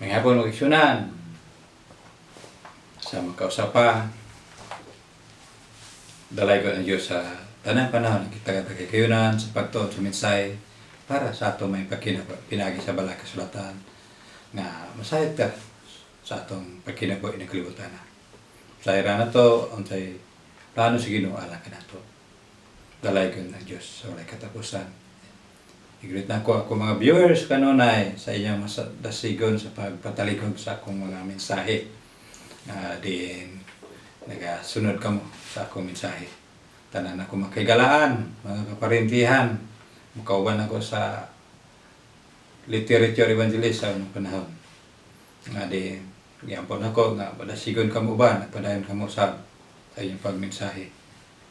Ang hapon, mga kaigsuonan, sa makausa pa, dalaygon ang Diyos sa tanang panahon kita kayunan sa pagtuon sa mensahe para sa atong may pagkinabuhi pinaagi sa Balaang Kasulatan nga masayod ka sa atong pagkinabuhi ng kalibutan. Sa ira na to, unsay plano sa Ginoo alang kanato. Dalaygon ang Diyos sa walay katapusan. I-greet nako ako mga viewers kanunay sa inyong dasigon sa pagpatalikod sa akong mga mensahe. Din nagasunod kamo sa akong mensahe. Tanan ako makigalaan, mga kaparintihan, makauban ako sa literature evangelist sa unang panahon. Nga di, giampon ako nga padasigon kamo uban, padayon kamo sa inyong pagmensahe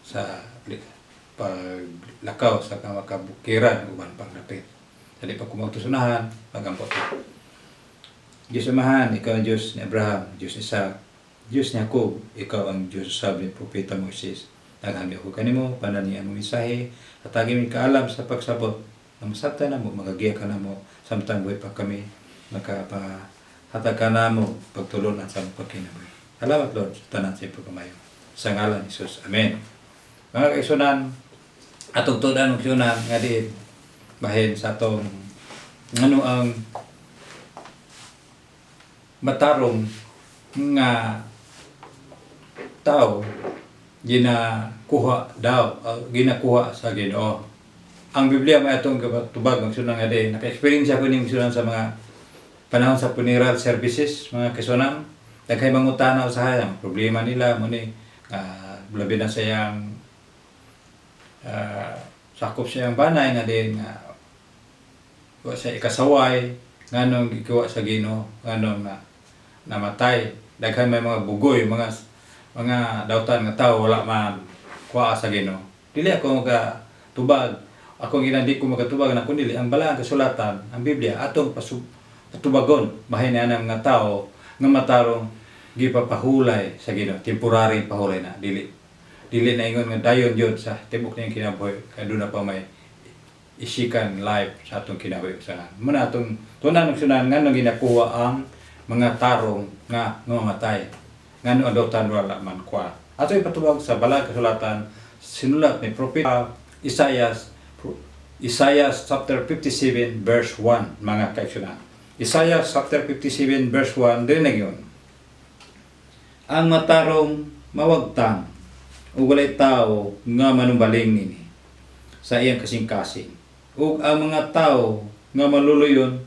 sa paglakaw sa kabukiran uban pang dapit. Sa di pa ko magtusunahan, magampo ta. Diyos Amahan, ikaw ang Diyos ni Abraham, Diyos ni Isaac, Diyos ni Jacob, ikaw ang Diyos sabi ni Propeta Moises. Naghangyo ko kanimo, panani ang mensahe, at agi mi kaalam sa pagsabot. Na masabtan na mo, magagiya ka na mo, samtang buhay pa kami, makapahatag ka na mo, pagtulunan sa among pagkinabuhi. Salamat, Lord, sa tanan sa iyong pagkamayo. Sa ngalan ni Jesus. Amen. Mga kaigsuonan, atong tudan mga kaigsuonan, nga diin, bahin sa atong ano ang matarong nga tao ginakuha daw, ginakuha sa Ginoo. Ang Biblia may atong tubag ang sunang nga di naka-experience ako ning sunan sa mga panahon sa funeral services, mga kaigsuonan. Daghay mangutana usahay ang problema nila mo ni labi na sa iyang sakop sa iyang banay nga din nga wa sa ikasaway, nganong gikuha sa Ginoo, nganong na namatay. Daghan may mga bugoy, mga dautan nga tao wala man kuha sa Ginoo. Dili ako magatubag. Ako ginandi ko magatubag na kundi ang Balaang Kasulatan, ang Biblia atong patubagon bahin na ang mga tao nga matarong gipapahulay sa Ginoo. Temporary pahulay na, dili na ingon nga dayon yun sa tibok niyang kinabuhi kay doon na pa may isikan life sa atong kinabuhi sa muna atong tunan ng sunan nganong ginakuha ang mga tarong nga mamatay, ngano ang dautan wala man kuha. Ato ipatubag sa Balaang Kasulatan sinulat ni Propeta Isaiah, Isaiah chapter 57 verse 1, mga kaigsuonan. Isaiah chapter 57 verse 1, dili na yun. Ang matarong mawagtang ug walay tao nga manumbaling nini sa iyang kasing-kasing. Ug ang mga tao nga maluluyon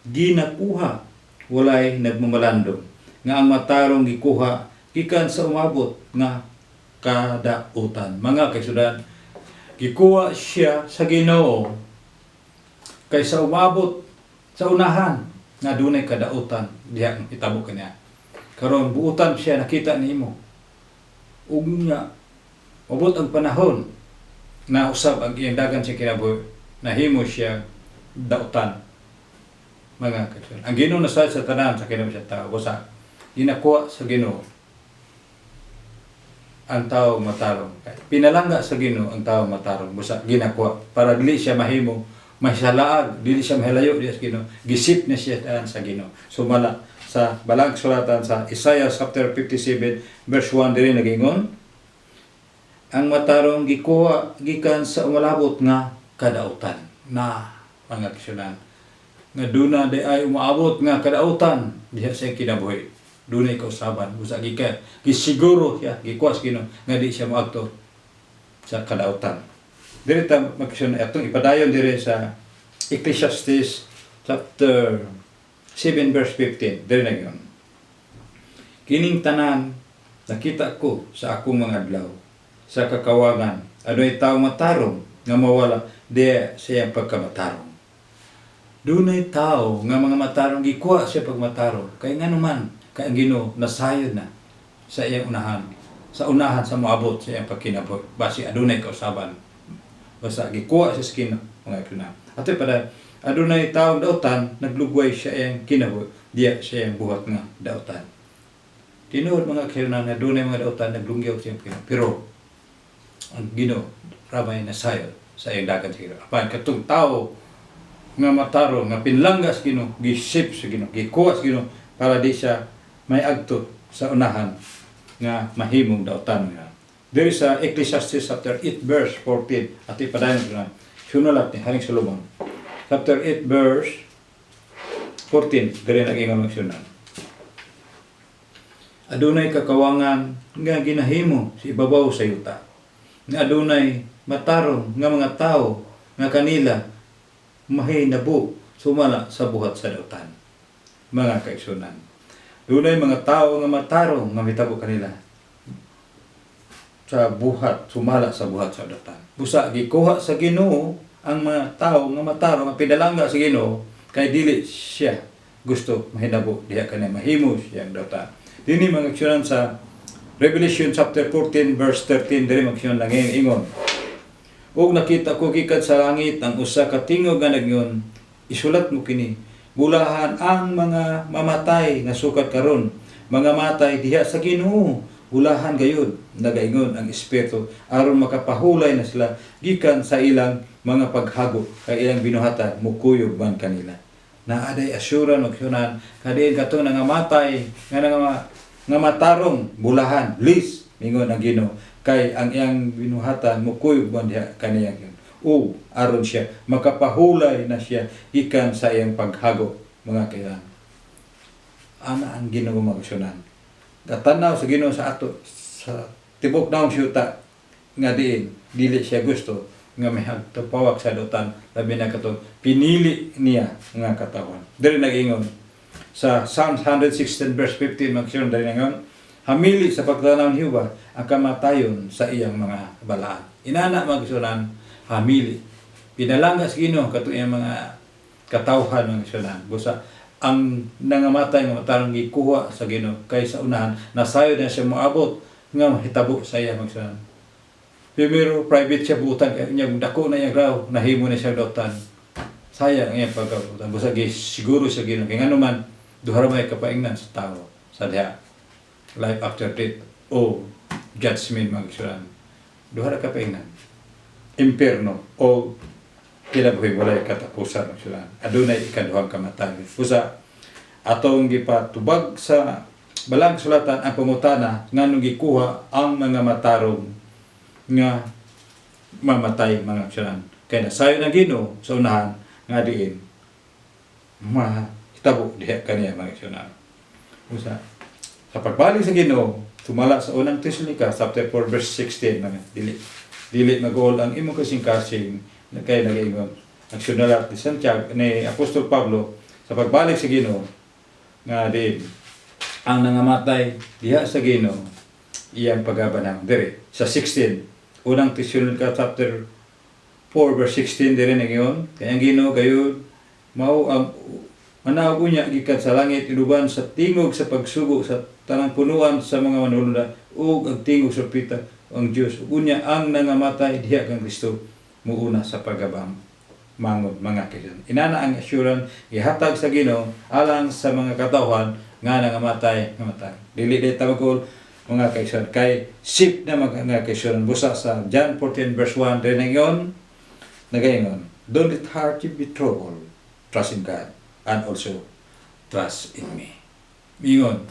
ginakuha, walay nagmamalandong nga ang matarong gikuha gikan sa umabot nga kadautan. Mga kaigsuonan, gikuha siya sa Ginoo kaysa umabot sa unahan nga dunay kadautan diha itabo kaniya. Karon buutan siya nakita nimo. Ug nya ubot ang panahon na usab ang iyang dagan sa kinabuhi, nahimo siya dautan. Mga kaigsuonan, ang Ginoo na sa tanan sa kinabuhi sa tao, busa ginakuha sa Ginoo ang tao matarong. Pinalangga sa Ginoo ang tao matarong, busa ginakuha para dili siya mahimo mahisalaag, dili siya mahilayo diya sa Ginoo. Gisip na siya daan sa Ginoo. Sumala sa Balaang Kasulatan sa Isaiah chapter 57 verse 1, diri nagingon ang matarong gikuha gikan sa umalabot nga kadautan na. Mga kaigsuonan, nga duna di ay umaabot nga kadautan diha sa kinabuhi, dunay kausaban, busa gika gisiguro siya gikuha sa Ginoo nga di siya moadto sa kadautan. Diri ta magkaigsuonan, atong ipadayon diri sa Ecclesiastes chapter 7 verse 15. Diri na yun. Kining tanan nakita ko sa akong mga adlaw sa kakawangan, adunay tao matarong nga mawala diya sa iyang pagkamatarong. Dunay tao nga mga matarong gikuha siya pagmatarong kay nganuman kay ang Ginoo nasayod na sa iyang unahan, sa unahan sa moabot sa iyang pagkinabuhi, basi adunay kausaban, basta gikuha siya sa Ginoo. Mga kuna ato pada, adunay taong dautan naglugway siya iyang kinabuhi diya sa iyang buhat nga dautan. Tinuod, mga kaigsuonan, nga dunay mga dautan naglungyaw sa iyang kinabuhi, pero ang Ginoo ramay nasayod sa iyang dagan sa Ginoo. Apan katong tao nga matarong nga pinlangga sa Ginoo, gisip sa Ginoo, gikuha sa Ginoo para di siya may agto sa unahan nga mahimong dautan nga. Diri sa Ecclesiastes chapter 8 verse 14 at ipadayon ko na sunulat ni Haring Solomon. Chapter 8 verse 14 diri nag-ingon magsunan. Adunay kakawangan nga ginahimo sa ibabaw sa yuta. Nga adunay matarong nga mga tawo nga kanila mahinabo sumala sa buhat sa dautan. Mga kaigsunan. Dunay mga tao nga matarong nga mitabo kanila sa buhat, sumala sa buhat sa dautan. Busa gikuha sa Ginoo ang mga tao nga matarong nga pinalangga sa Ginoo kay dili siya gusto mahinabo diha kanila mahimo siyang dautan. Dini mga kaigsunan sa Revelation chapter 14 verse 13 diri magsyon lang ingon. Ug nakita ko gikan sa langit ang usa ka tingog nga nag-ingon, "Isulat mo kini: Bulahan ang mga mamatay nga sukad karon, mga matay diha sa Ginoo. Bulahan gayud, nagaingon ang Espiritu, aron makapahulay na sila gikan sa ilang mga paghago kay ilang binuhatan mukuyog man kanila." Naa day assurance magsunan kadiin katong nangamatay nga nga matarong, bulahan lis mingon ang Ginoo kay ang iyang binuhatan mukuyog man diha kaniyang yun. O aron siya makapahulay na siya gikan sa iyang paghago, mga kailan. Ana ang Ginoo magsunan. Gatanaw sa Ginoo sa ato sa tibok naong siyuta nga diin dili siya gusto nga may pawak sa dautan, labi na katong pinili niya nga katawan. Diri nag-ingon sa Psalms 116 verse 15 magsunan diri nangon, "Hamili sa pagtanaw ni Jehova ang kamatayon sa iyang mga balaan." Inana magsunan, hamili. Pinalangga sa Ginoo katong iyang mga katawhan mga sunan. Busa ang nangamatay nga matarong gikuha sa Ginoo kay sa unahan nasayod na siya moabot nga mahitabo sa iya magsunan. Primero private siya buutan kay niya dako na iya raw nahimo na siya dautan. Sayang iya pagkabutan. Busa gi siguro sa Ginoo kay ngano man duha ra may kapaingnan sa tao sa diha life after death o judgment magsunan. Duha ra kapaingnan. Impierno o kinabuhi walay katapusan magsunan. Adunay ikaduhang kamatayon. Busa atong gipatubag sa balang sulatan ang pangutana nganong gikuha ang mga matarong nga mamatay mga sunan. Kay nasayo ng Ginoo sa unahan nga diin mahitabo diha kaniya mga sunan. Usa sa pagbalik sa Ginoo sumala sa Unang Tesalonika chapter 4 verse 16, mga dili dili mag-uol ang imong kasing-kasing na kay nagaingon ang sunalat ni Santiago ni Apostol Pablo sa pagbalik sa Ginoo nga diin ang nangamatay diha sa Ginoo iyang pagabanang diri sa 16, Unang Tesalonika chapter 4 verse 16 diri nagyon kay ang Ginoo gayud mao ang manaog unya gikan sa langit inuban sa tingog sa pagsugo sa tanang punuan sa mga manulunda ug ang tingog sa pita ang Dios, ug unya ang nangamatay diha kang Kristo muuna sa pagabam mangod mga kaibigan. Inana ang assurance gihatag sa Ginoo alang sa mga katawhan nga nangamatay nga matay. Dili day tabagol mga kaigsuonan kay sip na mga kaigsuonan busa sa John 14 verse 1 diri ngayon nagaingon, "Don't let heart you be troubled. Trust in God and also trust in me." Mingon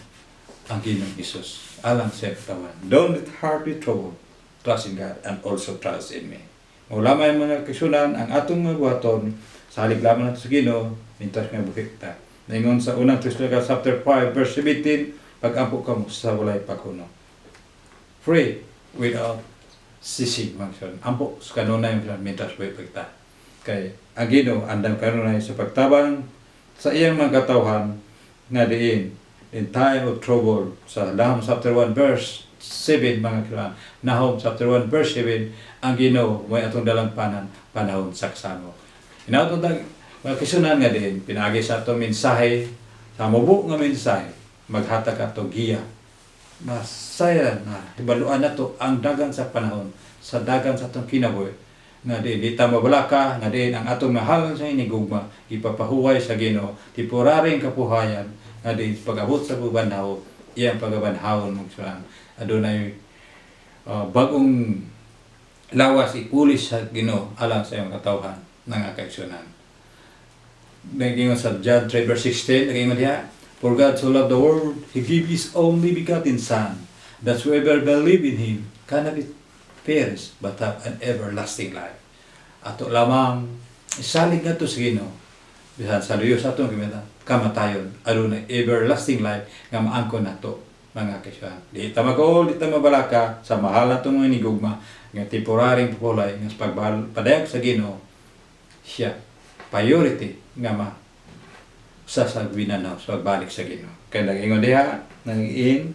ang Ginoong Hesus alang sa katawan. "Don't let heart be troubled. Trust in God and also trust in me." Mao lamay mga kaigsuonan ang atong mga buhaton, salig lamang nato sa Ginoo mintas nga buhi ta. Ningon sa Unang Tesalonica chapter 5 verse 17, pag-ampo kamo sa walay paghuno. Pray without ceasing mga kaigsuonan. Ampo sa kanunay mga mintas buhi pa kita. Kay ang Ginoo andam kanunay sa pagtabang sa iyang mga katawhan nga diin in time of trouble sa Nahum chapter 1 verse 7 mga kaigsuonan. Nahum chapter 1 verse 7, ang Ginoo may atong dalangpanan panahon sa kasamo. Inaton tag mga kaigsuonan nga diin pinaagi sa atong mensahe sa mubo nga mensahe maghatag ato giya masaya na hibaluan nato ang dagan sa panahon sa dagan sa atong kinabuhi nga diin di ta mabalaka nga diin ang atong mahal sa inigugma ipapahuway sa Ginoo temporaryong kapuhayan nga diin pag-abot sa pagbanhaw iyang pagabanhawon magsulan adunay bagong lawas ipulis sa Ginoo alang sa iyang katawhan nga kaigsuonan. Nag-ingon sa John 3 verse 16, nag-ingon diha, "For God so loved the world, He gave His only begotten Son, that whoever believe in Him cannot be perish, but have an everlasting life." Ato lamang isalig nato sa Ginoo bisan sa luyo sa atong kamatayon, aduna everlasting life nga maangkon nato, mga kaigsuonan. Di ta mag-uol, di ta mabalaka sa mahal natong mga hinigugma nga temporaryong pulay nga sa pagpadayag sa Ginoo, siya priority nga ma sa ginanaw sa pagbalik sa Ginoo. Kay nag-ingon diha, nag-in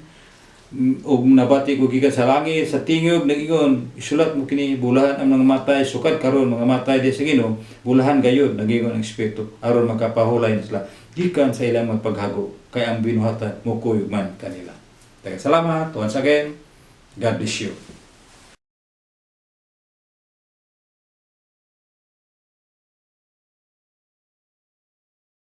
ug nabati ko gikan sa langit sa tingog nag-ingon, "Isulat mo kini: bulahan ang mga matay sukad karon, mga matay di sa Ginoo." "Bulahan gayud," nag-ingon ang Espiritu, "aron makapahulay na sila gikan sa ilang mga paghago, kay ang binuhatan mukuyog man kanila." Daghang salamat once again. God bless you.